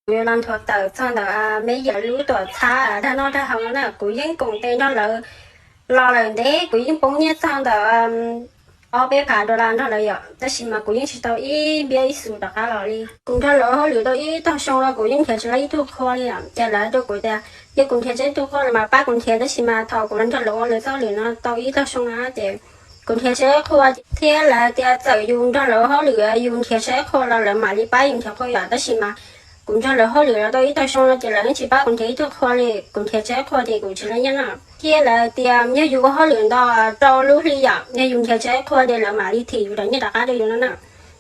Kuv yuav los nthuav tawm txog ntawm Meb Yas lub tuam txhab dag noj dag haus no na, kuv yeej koom tes nrog lawv los lawm ntev, kuv yeej poob nyiaj txog ntawm ob peb phav dollar nrog lawv yom, tab sis mas kuv yeej tsis tau ib npiab ib xus rov qab los li. Kuv nrog lawv hauj lwm tau ib tog xyoo los kuv yeej nrhiav tsis tau ib tug qhua li yom, ces lawv hais rau kuv tias yog kuv nrhiav tsis tau ib tug qhua los mas pab kuv nrhiav, tab sis mas thaum kuv los nrog lawv ua lawv txoj hauj lwm no tau ib tog xyoo na ces kuv nrhiav tsis tau ib qhua, thiab lawv tias txawm yus nrog lawv ua hauj lwm yus nrhiav tsis tau ib qhua los lawv mam li pab yus nrhiav qhua yom, tab sis mas kuv nrog lawv hauj lwm los tau ib tog xyoo no ces lawv yeej tsis pab kuv nrhiav ib tug qhua li, kuv nrhiav tsis tau ib qhua ces kuv tsis tau nyiaj na. Thiab lawv tias yog yus ua hauj lwm ntau rau lub hli yom, yog yus nrhiav tsis tau ib qhua ces lawv mam li thim yus cov nyiaj rov qab rau yus no na.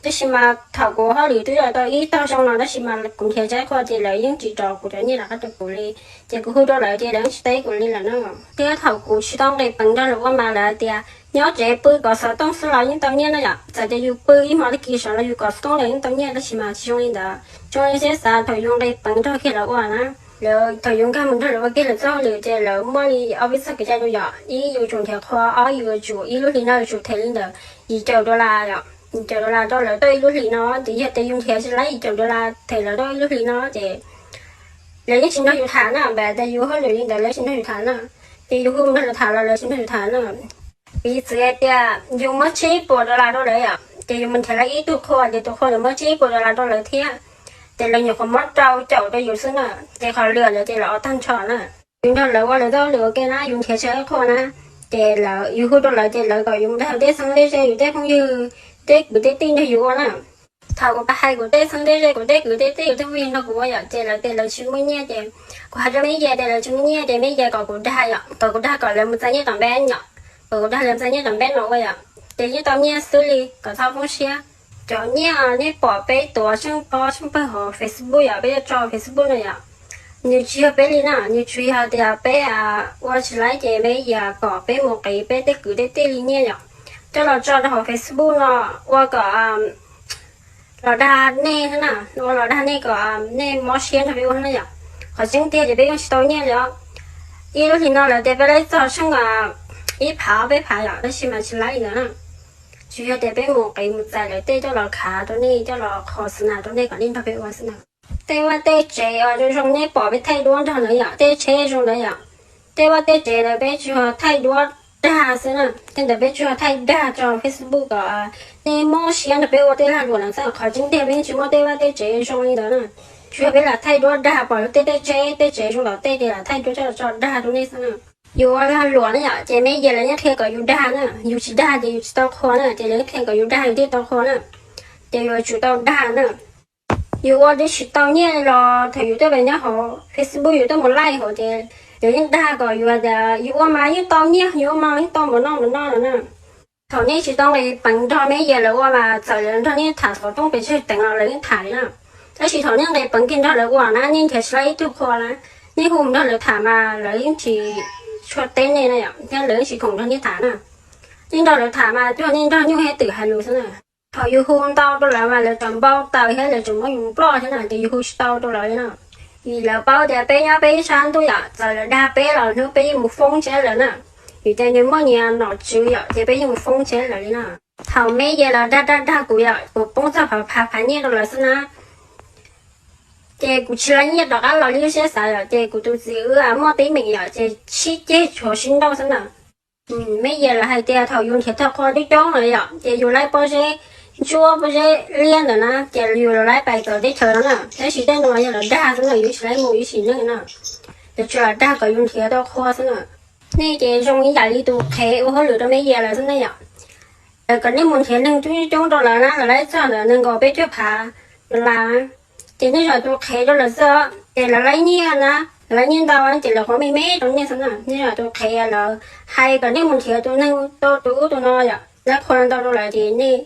Tab sis mas thaum kuv ua hauj lwm twb los tau ib tog xyoo no tab sis mas kuv nrhiav tsis tau ib qhua ces lawv yeej tsis rov kuv cov nyiaj rov qab rau kuv li. Ces kuv hu rau lawv ces lawv yeej tsis teb kuv li lawm na. Thiab thaum kuv tsis tau nqis peev nrog lawv ua mas lawv tias nyob tsev pw kov xov tooj xwb los yeej tau nyiaj na yom, txawm tias yus pw ib hmo tag kis saud los yus kov xov tooj los yeej tau nyiaj, tab sis mas tsis zoo li ntawd. Zoo li siab xav thaum yus nqis peev nrog kiag lawv ua na, lawv thaum yus nkag mus nrog lawv ua kiag lawv txoj hauj lwm ces lawv muaj li ob peb txoj kev cai rau yom, ib yus tsum nrhiav qhua, ob yus tsum ib lub hli no yus tsum them li ntawm yim caum dollar yom, yim caum dollar rau lawv tau ib lub hli no, ces yog tias yus nrhiav tsis tau yim caum dollar them lawv tau ib lub hli no ces lawv yeej tsis nrog yus tham na, npam tias yus hauj lwm li ntawd lawv tsis nrog yus tham na, ces yus hu nrog lawv tham los lawv tsis nrog yus tham na. Piv txwv hais tias yus muab tsib puas dollar rau lawv yom, ces yus mus nrhiav lawv ib tug qhua ces tus qhua lawv muab tsib puas dollar rau lawv thiab, ces lawv nyuam qhuav muab rau caum rau yus xwb na, ces qhov lwm ntawd ces lawv ua tag nrho na. Yus nrog lawv ua lawv txoj hauj lwm ua ke na, yus nrhiav tsis tau ib qhua na, ces lawv, yus hu rau lawv ces lawv kom yus mus dag tej xeeb tej ze, yus tej phooj ywg, tej kwv tej tij nrog yus ua na. Thaum kuv hais kuv tej xeeb tej ze, kuv tej kwv tej tij, yus tej phooj ywg nrog kuv ua yom, ces lawv tias lawv tsis muaj nyiaj ces kuv hais rau Meb Yas tias lawv tsis muaj nyiaj ces Meb Yas kom kuv dag yom, kom kuv dag kom lawv mus txais nyiaj tom npeb yom, kom kuv dag lawv txais nyiaj tom npeb no ua yom, ces yeej tau nyiaj xwb li, kom txhob poob siab. Cov nyiaj nej pom peb tuav tsheej pob tsheej pawg hauv Facebook yom, peb yuav tso Facebook no yom, nws tsis yog peb li na, nws tsuas yog tias peb ua tsis laib ces Meb Yas kom peb mus qiv peb tej kwv tej tij li nyiaj yom, coj los tso rau hauv Facebook no ua kom los dag nej na, ua los dag nej kom nej mob siab nrog peb ua na yom. Qhov tseeb tiag ces peb yeej tsis tau nyiaj li os. Ib lub hlis no lawv tias peb laib txog tsheej ib phav peb phav yom, tab sis mas tsis laib li ntawd na. Tsuas yog tias peb mus qiv mus txais lawv tej coj los khav rau nej, coj los qhos xwb na rau nej kom nej nrog peb ua xwb na. Tej vaj tej tsev zoo zoo nej pom peb thaij duab nrog ntawd yom, tej tsheb zoo ntawd yom. Tej vaj tej tsev ntawd peb tsuas yog thaij duab dag xwb na, tej ntawd peb tsuas yog thaij dag tso Facebook kom nej mob siab nrog peb ua tej lag luam ntawd xwb, qhov tseeb tiag peb yeej tsis muaj tej vaj tej tsev zoo li ntawd na. Tsuas yog peb lam thaij duab dag, pom lub tej tej tsheb tej tsev zoo tom tej ces lam thaij duab coj tso dag rau nej xwb na. Yus ua lag luam na yom, ces Meb Yas lawv yeej qhia kom yus dag na, yus tsis dag ces yus tsis tau qhua na, ces lawv yeej qhia kom yus dag yus thiaj tau qhua na, ces yus yuav tsum tau dag na. Yus ua twb tsis tau nyiaj li los thaum yus tuaj nyob hauv Facebook yus tuaj mus laij hauv ces lawv yeej dag kom yus tias yus ua mas yeej tau nyiaj, yus ua mas yeej tau npaum no npaum no no na. Thaum nej tsis tau nqis peev nrog Meb Yas lawv ua mas txawm lawv nrog nej tham xov tooj pes tsawg teev los lawv yeej tham li na. Tab sis thaum nej nqis peev kiag nrog lawv ua na, nej nrhiav tsis tau ib tug qhua na, nej hu nrog lawv tham mas lawv yeej tsis tshua teb nej na yom, thiab lawv yeej tsis khoom nrog nej tham na. Nej nrog lawv tham mas tsuas nej nrog nyuj thiab twm hais lus xwb na. Thaum yus hu ntau rau lawv mas lawv tseem npau taws thiab lawv tseem muab yus nploj thiab na, ces yus hu tsis tau rau lawv li na. Vim lawv paub tias peb nyob peb ib sab ntuj yom, txawm lawv dag peb los hnub peb yeej mus foob tsheb lawm na. Vim tias nws muaj nyias nom tswv yom, ces peb yeej mus foob tsheb lawm li na. Thaum Meb Yas lawv dag dag dag kuv yom, kuv poob txog phav phav nyiaj rau lawv xwb na. Ces kuv tsis laib nyiaj rov qab los li lub siab xav yom, ces kuv tus txiv wb muaj teeb meem yom, ces sib ceg tshuav sib nrauj xwb na. Meb Yas lawv hais tias thaum yus nrhiav tau qhua coob coob lawm yom, ces yus laib pob zeb ntsuab pob zeb liab ntawd na, ces yus los laib pais txawv teb chaws no na. Tab sis tej no yog lawv dag xwb na, yus tsis laib mus yus tsis neeg na. Lawv tsuas dag kom yus nrhiav tau qhua xwb na. Nej ces zoo ib yam li tus qhev ua hauj lwm rau Meb Yas lawv xwb na yom. Lawv kom nej mus nrhiav neeg coob coob rau lawv na, lawv laib txog ntawm nees nkaum peb caug phav dollar na, ces nej yog tus qhev rau lawv xwb, ces lawv laib nyiaj na, lawv laib nyiaj ntau ces lawv qhuav me me rau nej xwb na. Nej yog tus qhev, lawv hais kom nej mus nrhiav tus neeg tau tus ub tus no yom, laib qhua ntau rau lawv ces nej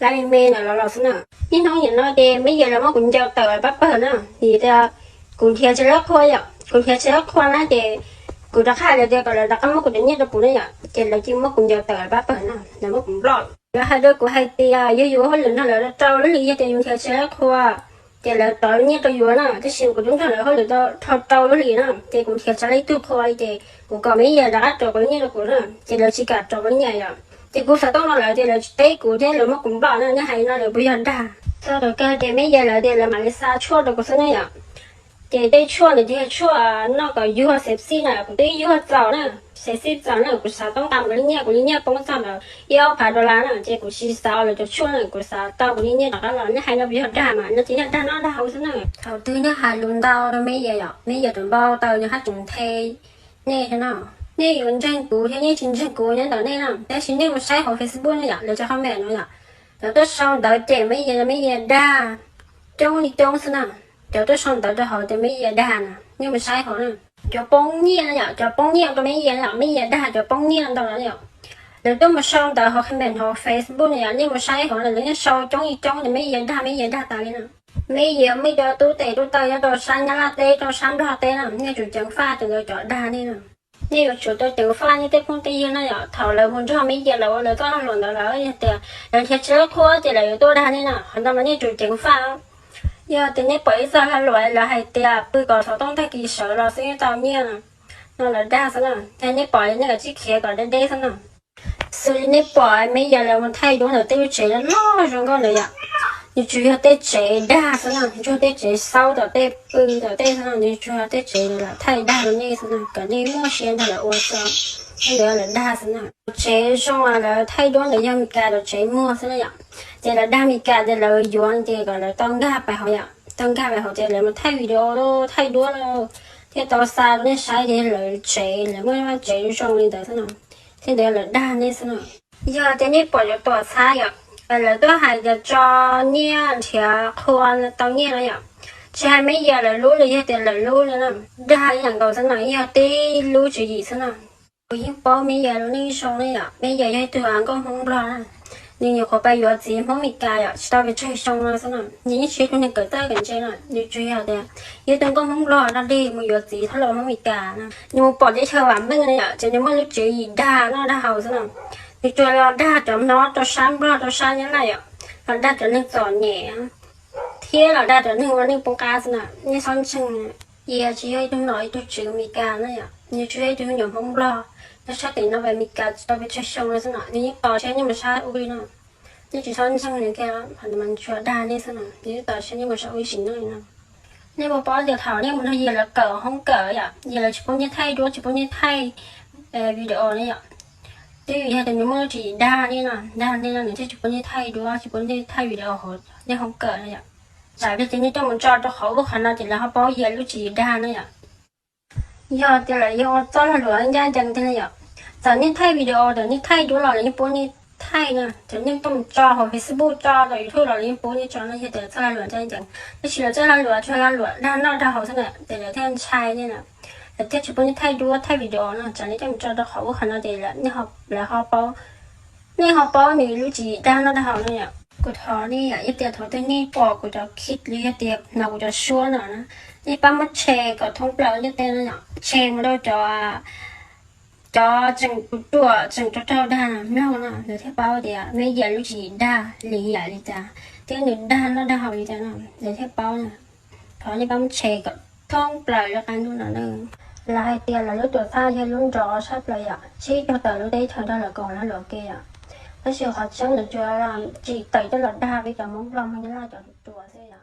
laib me me ntawm lawv los xwb na. Niaj hnub nim no ces Meb Yas lawv muab kuv ncaws tawm pab pawg na, vim tias kuv nrhiav tsis tau qhua yom, kuv nrhiav tsis tau qhua na ces kuv rov qab hais lawv tias kom lawv rov qab muab kuv cov nyiaj rau kuv na yom, ces lawv cia muab kuv ncaws tawm pab pawg na, lawv muab kuv nploj. Lawv hais rau kuv hais tias yog yus ua hauj lwm nrog lawv rau lub hlis, yog tias yus nrhiav tsis tau qhua ces lawv rov nyiaj rau yus na, tab sis kuv twb nrog lawv hauj lwm tau dhau rau lub hlis na, ces kuv nrhiav tsis tau ib tug qhua li ces kuv kom Meb Yas rov qab rov kuv nyiaj rau kuv na, ces lawv tsis kam rov kuv nyiaj yom. Ces kuv xav tau no lawv tias lawv tsis teb kuv thiab lawv muab kuv nploj na, nej hais no lawv puas yog dag? Txog thaum kawg ces Meb Yas lawv tias lawv mam li xa tshuaj rau kuv xwb na yom. Ces tej tshuaj ntawd ces yog tshuaj noj kom yuag sepsis na, kuv twb yuag txaus na, sepsis txaus na, kuv xav toob tas kuv li nyiaj, kuv li nyiaj poob txog ntawd ib ob phav dollar na, ces kuv tsis xav lawv cov tshuaj na, kuv xav tau kuv li nyiaj rov qab los. Nej hais no puas yog dag mas? No ces yog dag noj dag haus xwb na. Thaum twg nej hais lus ntau rau Meb Yias yom, Meb Yias tseem npau taws nws haj tseem nthe nej no. Nej yuav ntseeg kuv thiab nej tsis ntseeg kuv nyob ntawm nej no, tab sis nej mus saib hauv Facebook no yom, lawv cov comment no yom, cov tuaj sau ntawv cem Meb Yias, Meb Yias dag coob li coob xwb na. Cov tuaj sau ntawv rau hauv tias Meb Yias dag na, nej mus saib hauv na. Cov poob nyiaj no yom, cov poob nyiaj rau Meb Yias yom, Meb Yias dag cov poob nyiaj ntau no yom. Lawv tuaj mus sau ntawv hauv comment hauv Facebook no yom, nej mus saib hauv na, lawv yeej sau coob li coob tias Meb Yias dag, Meb Yias dag tas li na. Meb Yias muaj cov tub tes tub taw nyob rau sab Nyab Laj teb, rau sab Nplog teb na, nej tsum ceev faj rau ntawd cov dag nej na. Nej yuav tsum tau ceev faj nej tej phooj tej ywg na yom, thaum lawv mus nrog Meb Yias lawv ua lawv txoj lag luam ntawd lawm, yog tias lawv nrhiav tsis tau qhua ces lawv yuav tuaj dag nej na, qhov ntawd mas nej tsum ceev faj. Yog tias nej pom ib txoj lag luam lawv hais tias pw kom xov tooj tag kis sawv los xwb yeej tau nyiaj no, lawv dag xwb na. Ces nej pom nej kav tsij khiav kom deb deb xwb na. Xws li nej pom Meb Yias lawv mus thaij duab ntawm tej lub tsev loj zoo nkauj ntawd yom, nws tsuas yog tej tsev dag xwb na, nws tsuas yog tej tsev xaub tom tej pw tom tej xwb na, nws tsuas yog tej tsev lam thaij dag rau nej xwb na, kom nej muaj siab ntag lawv ua tso. Ntawd lawv dag xwb na. Tsev zoo lawv thaij duab ntawd yog Meskas cov tsev muag xwb na yom. Ces lawv dag Meskas ces lawv yuav ces kom lawv tau nkag pais hauv yom, tau nkag pais hauv ces lawv mus thaij video los thaij duab los thiaj tau xa rau nej saib tias lawv tsev lawv muaj vaj tsev zoo li ntawd xwb no. Thiab ntawd lawv dag nej xwb no. Yog tias nej pom cov tuam txhab yom, lawv tuaj hais tias tso nyiaj nrhiav qhua tau nyiaj no yom, tsis hais Meb Yias lawv lub los yog tias lawv lub no, dag ib yam nkaus xwb no, yog tib lub tswv yim xwb no. Kuv yeej paub Meb Yias lub neej zoo ne yom, Meb Yias yog ib tug nkauj Hmoob Nplog na, nws nyuam qhuav pais yuav txiv Hmoob Meskas yom, tsis tau pes tsawg xyoo no xwb no, nws yeej tsis yog ib tug neeg kawm txawj kawm ntse no, nws tsuas yog tias yog ib tug nkauj Hmoob Nplog dog dig mus yuav txiv thob los Hmoob Meskas no, nws mus pom teb chaws vam meej no yom, ces nws muaj lub tswv yim dag noj dag haus xwb no. Nws tsuas los dag cov hmoob rau sab Nplog rau sab Nyab Laj yom, los dag cov neeg txom nyem thiab los dag cov neeg ua neej poob qab xwb na. Nej txhob ntseeg, Yias tsis yog ib tug nom ib tug tswv Meskas na yom, nws tsuas yog ib tug me nyuam Hmoob Nplog, nws sab tim no pem Meskas tsis tau pes tsawg xyoo no xwb no, nws yeej tos siab nyob mus sab ub li no. Nej tsis txhob ntseeg nws kiag, qhov ntawd mas nws tsuas dag nej xwb no, nws yeej tos siab nyob mus sab ub ib sim neej li no. Nej puas paub tias thaum nej mus nrog Yias lawv kawm hoob kawm yom, Yias lawv tsis pub nej thaij duab tsis pub nej thaij video ne yom. Twb vim yog tias nws muaj lub tswv yim dag nej no, dag nej no nws thiaj tsis pub nej thaij duab tsis pub nej thaij video hauv nej hoob kawm no yom. Tsam tias nej coj mus tso rau qhov ub qhov no ces lawv ho paub Yias lub tswv yim dag no yom. Yog tias lawv yuav ua txoj lag luam ncaj ncees tiag li yom, txawm nej thaij video txawm nej thaij duab los lawv yeej pub nej thaij no, txawm nej coj mus tso hauv Facebook tso rau YouTube los lawv yeej pub nej tso no, yog tias txoj lag luam ncaj ncees. Tab sis lawv txoj lag luam tsuas lag luam dag noj dag haus xwb na, ces lawv thiaj ntshai nej na, lawv thiaj tsis pub nej thaij duab thaij video no, tsam nej coj mus tso rau qhov ub qhov no ces lawv ho paub, nej ho paub nws lub tswv yim dag noj dag haus no yom. Kuv thov nej yom, yog tias thaum twg nej pom kuv cov clip los yog tias hnov kuv cov suab no na, nej pab muab share kom thoob plaws ntiaj teb no yom, share mus rau cov cov tseem ruam tseem raug dag mloog no, lawv thiaj paub tias Meb Yias lub tswv yim dag li yam li cas thiab nws dag noj dag haus li cas no, lawv thiaj paub na. Thov nej pab muab share kom thoob plaws rau qab ntuj no na. Lawv hais tias lawv lub tuam txhab yog lub nrov tshaj plaws yom, tsib caug tawm lub teb chaws nrog lawv koom lag luam ke yom. Tab sis qhov tseeb lawv tsuas tsim tawm coj los dag peb cov Hmoob Nplog Hmoob Nyab Laj cov ruam xwb yom.